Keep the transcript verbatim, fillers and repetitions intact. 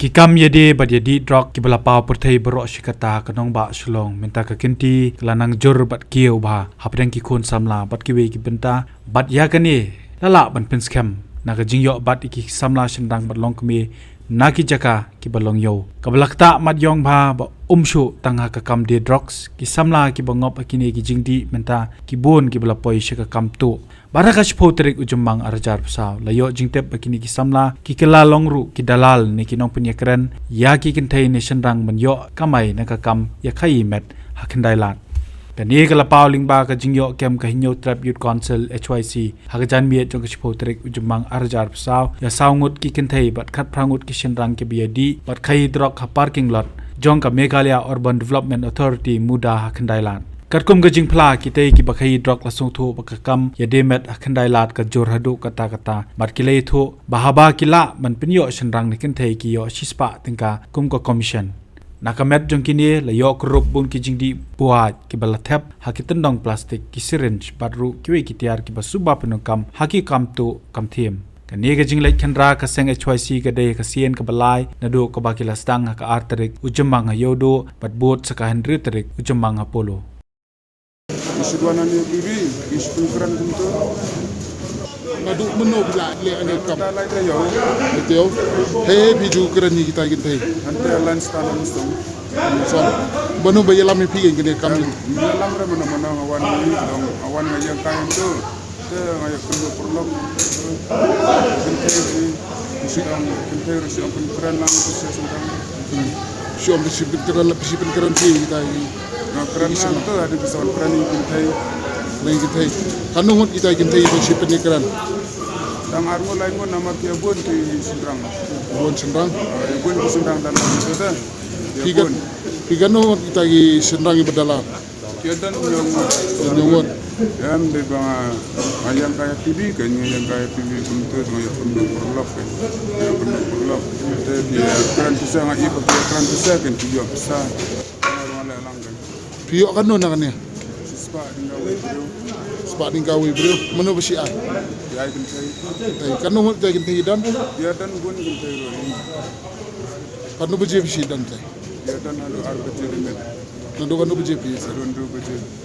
Ki kam ïadie bad ïadih drok kiba la paw pyrthei baroh shi katta ha ka nongbah Shillong mynta ka kynti ka la nang jur bad kiew bha hapdeng ki khun samla bad kiwei ki bynta, bad ïa kane la lah ban pynskhem na ka jingïoh bat ïa ki samla shynrang bad longkmie na ki jaka kiba long ïew. Kaba la ktah mat ïong bha ba um shuh tang ha ka kam die drugs, ki samla kiba ngop ha kine ki jingdih mynta ki bun kiba la poi sha ka kam tuh. Bad ha ka shiphew tarik u Jymmang arhajar arphew saw la ïoh jingtip ba kine ki samla ki kylla long ruh ki dalal ne ki nongpynïakren ïa ki kynthei ne shynrang ban ïoh kamai na ka kam ïakhaii met ha Khyndailad. Kane ka la paw lyngba ka jingïoh kem ka Hynñiewtrep Youth Council, H Y C, ha ka janmiet jong ka shiphew tarik u Jymmang arhajar arphew saw ïa saw ngut ki kynthei bad khatphra ngut ki shynrang kiba ïadih bad khaii drok ha parking lot jong ka Meghalaya Urban Development Authority, MUDA, ha Khyndailad. Katkum ka jingphla, kitei kiba khaii drok la sngewthuh ba ka kam ïadie met ha Khyndailad ka jur haduh katta katta bad ki la ïathuh ba haba ki lah ban pynïoh shynrang ne kynthei ki ïoh shispah tyngka kum ka commission. Na ka met jong kine la ïoh kyrpad bun ki jingdih buaid kiba la thep ha ki tyndong plastik, ki syringe bad ruh kiwei ki tiar kiba suba pyndonkam ha ki kam tuh kam thiem. Kane ka jingleit khynra ka seng H Y C ka dei ka sien kaba lai naduh kaba ki la sdang ha ka ar tarik u Jymmang ha Ïewduh bad bud sa ka hynriew tarik u Jymmang ha Polo. Ki shu wan ane bibi, ki shu pynkren kumto. Naduh mynno phi la leh ane kam? Ta lai taïew. Taïew. He, phi ju kren ïa kita ki kynthei? Hangta ha Lansdowne, Lansdowne. Song. Mano ba ïalam ïa phi ïa kane ka kam? Ïalam re mano mano, nga wan ïa, nga wan nga ïeng kai kumto. Te nga ïa kynduh paralok. Kynthei ruh, kynthei ruh shu ong pynkren lang, te shu ong. Shu ong phi shu pynkren lang, phi shu pynkren phi kita ki. Nga kren lang te hadien phi sa wan kren ïa kynthei. Kren ïa kynthei. Katno ngut kita ki kynthei ba shu pynkren? Tang ar ngut lai ngut namar ki ïa bun ki shynrang. Bun shynrang? Ïa bun ki shynrang da lang te. Phi kat, phi katno ngut kita ki shynrang kiba da lang? Ki don hynñiew ngut. Hynñiew ngut. Em, dei ba nga, nga ïeng kai ha T V kan, nga ïeng kai ha T V kumto, nga ïoh kynduh paralok kan. Ïoh kynduh paralok. Te ki ïa kren pisa, nga ïoh ba ki ïa kren pisa kan, ki ïoh pisa. Nga ruh nga leh lang kan. Phi ïoh katno na kane? Shispah tyngka wei briew. Shispah tyngka wei briew. Mano ba shu ai? Ki ai kynthei. Kynthei. Katno ngut kita ki kynthei don? Ïa don bun kynthei ruh. Katno baje phi shu don te? Ïa don haduh ar baje de miet. Naduh katno baje phi? Haduh hynriew baje.